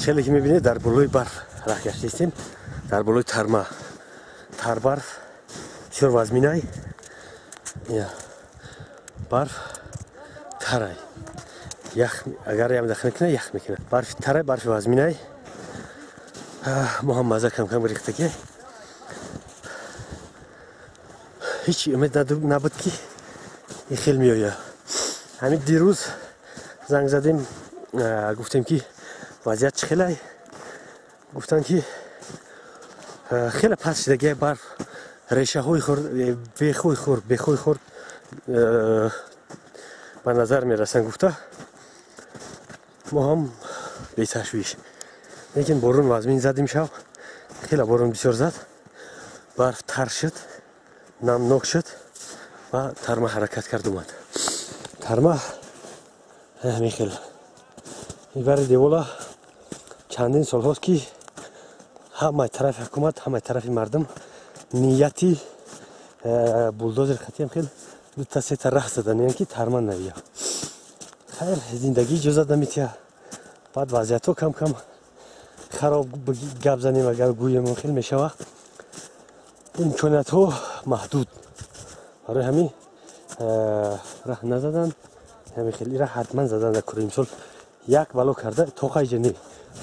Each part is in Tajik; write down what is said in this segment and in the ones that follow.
Хеле ки мебинед, дар болои барф раҳ гаштаистем, дар болои тарма. Тар барф бисёр вазминай, барф тарай, ях агар ям дахл мекунад, ях мекунад. Барфи тарай, барфи вазминай. Мо ҳам маза кам-кам рехтаки. Ҳеҷ умед набуд, ки ин хел меояд. Ҳамин дирӯз занг задем, гуфтем, ки вазъият чӣ хелай. Гуфтанд, ки хеле паст шидагия барф, решаҳои хурд, бехои хурд, бехои хурд ба назар мерасанд, гуфта. Мо ҳам беташвиш, лекин борон вазмин зад имшаб, хеле борон бисёр зад, барф тар шуд, намнок шуд ва тарма ҳаракат кард, омад тарма. Ҳамин хел ибари девола чандин солҳост, ки ҳамаи тарафи ҳукумат, ҳамаи тарафи мардум нияти булдозер хатиам хел дута сета раҳ заданиян, ки тарма навия. Хайр, зиндагӣ иҷозат наметиҳад. Баъд вазъиятҳо кам кам хароб, гап занем агар гӯем, хел мешава, имкониятҳо маҳдуд. Барои ҳамин раҳ назадан. Ҳамин хел ира ҳатман задан накунем. Имсол як бало карда тоқа иҷа не,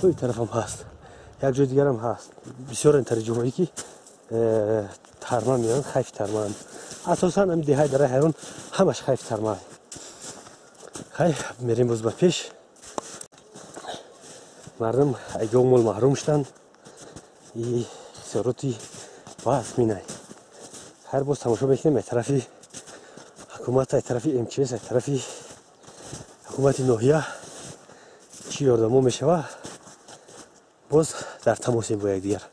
ин тарафам ҳаст, як ҷои дигарам ҳаст. Бисёр интари ҷоҳое, ки тарма меоянд, хайфи тармаанд. Асосан ҳами деҳаи Дараи Ҳайрон ҳамаш хайфи тарма. Хай, мерем боз ба пеш. Мардум айгов мол маҳрум шуданд и хисороти вазминай. Хайр, боз тамошо мекунем, ай тарафи ҳукумат, ай тарафи МЧС, ай тарафи ҳукумати ноҳия чӣ ёрдамо мешава. Боз дар тамосем бо якдигар.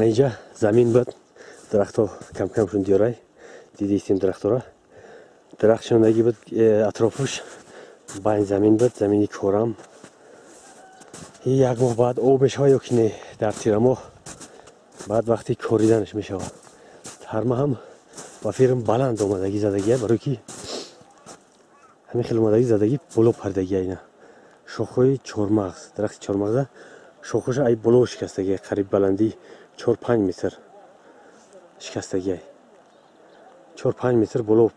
Инҷа замин буд, дарахтҳо камкамшон диёрай, дидистем дарахтҳоро. Дарахт шондагӣ буд, атрофуш байн замин буд, замини корам. Як моҳ баъд об мешавад ё ки не, дар тирамоҳ баъд вақти кориданаш мешавад. Тарма ҳам ба фирм баланд омадагӣ задагия, барои ки ҳамин хел омадагӣ задагӣ, боло пардагия. Ина шохҳои чормағз, дарахти чормағза шохҳоша ай боло шикастагия, қариб баландии 4-5 метр шикастагиай, 4-5 метр боло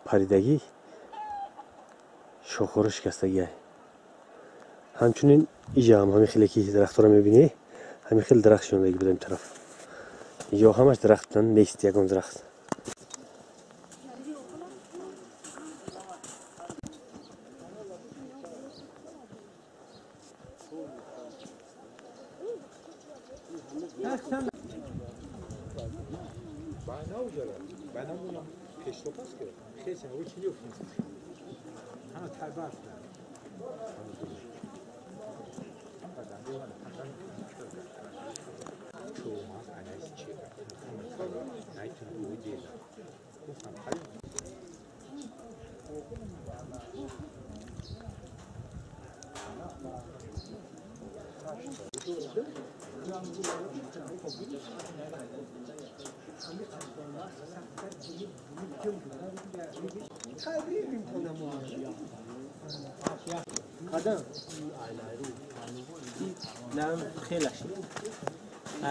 паридагӣ, шохҳоро шикастагиай. Ҳамчунин иҷа ҳам ҳамин хеле ки дарахтҳоро мебинӣ, ҳамин хел дарахт шондагӣ буд. Ин тараф ё ҳамаш дарахт нест, ягон дарахт.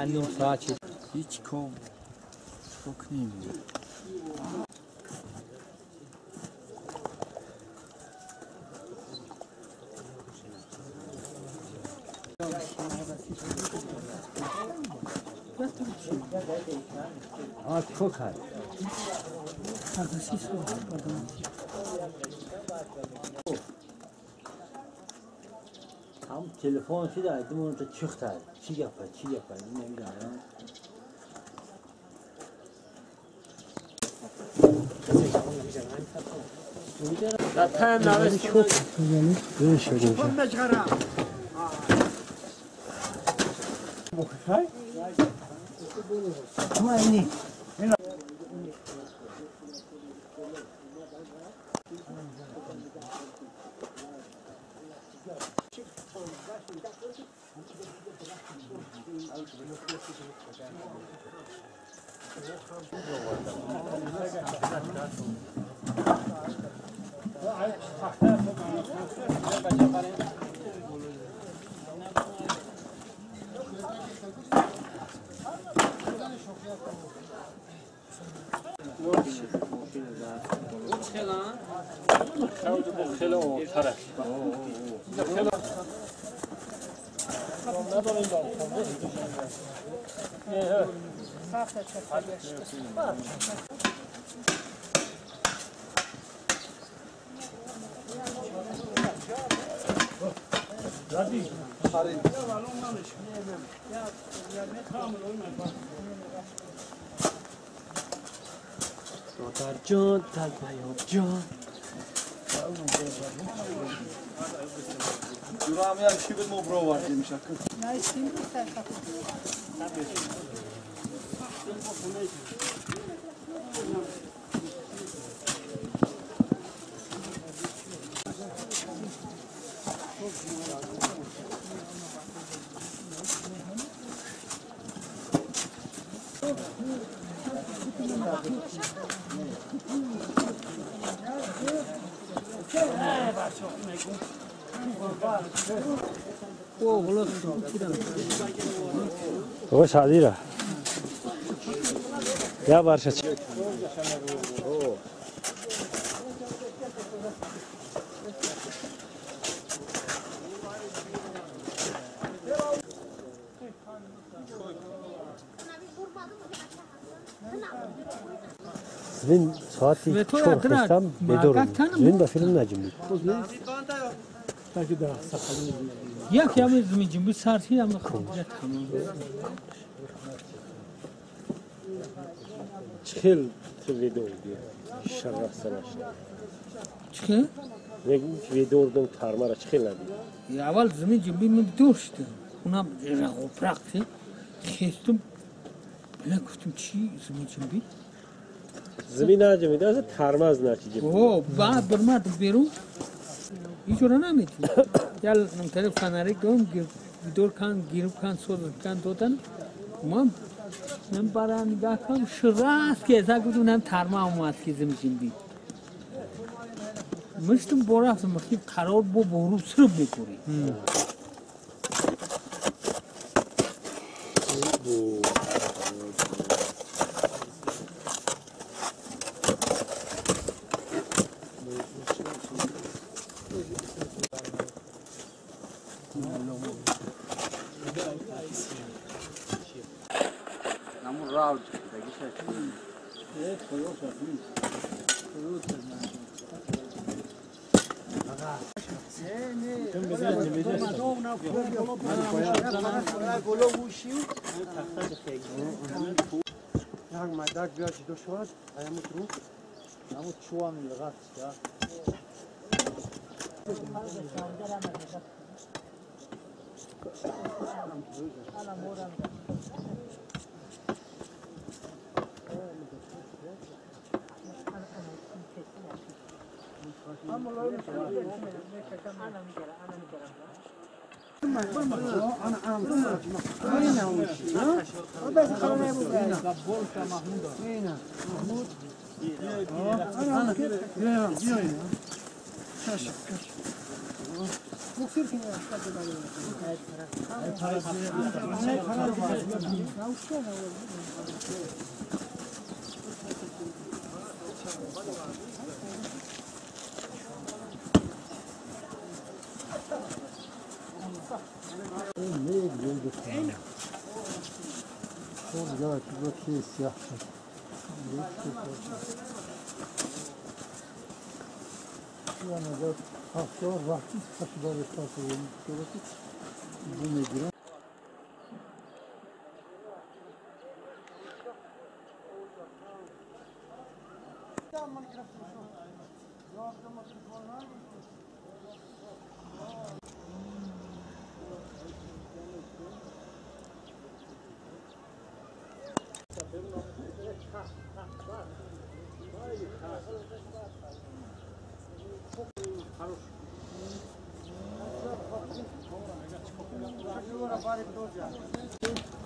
نیم ساعت هیچ کم فکر. Tam telefon şeydi, onu da çıktı. Çi yapar, çi yapar. Ne bileyim. Jon, Jon. آقا سعدی را یا بارش زمین ساعتی 4 خستم بدور زمین با فیلم نجم یک یه زمین جنبی سرسی هم خودت تمام چخل ویدیو دی شرح سرش چخل یک ویدیو دم ترمara چخل ندی اول زمین جنبی من دور شد اونم رقو پرقتی خستم بله گفتم چی زمین جنبی زمین نجمیده از ترمز نتیجه او بعد برمد بیرون اینجورا نمیتونی یال نمتره فنری گم دور کن گیرو کن سوز کن دادن من من برای نگاه کنم شراست که ازا گفتم نم ترما اومد که زمین جنبی مشتم برافت مخی قرار با برو سرب میکوری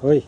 Ой.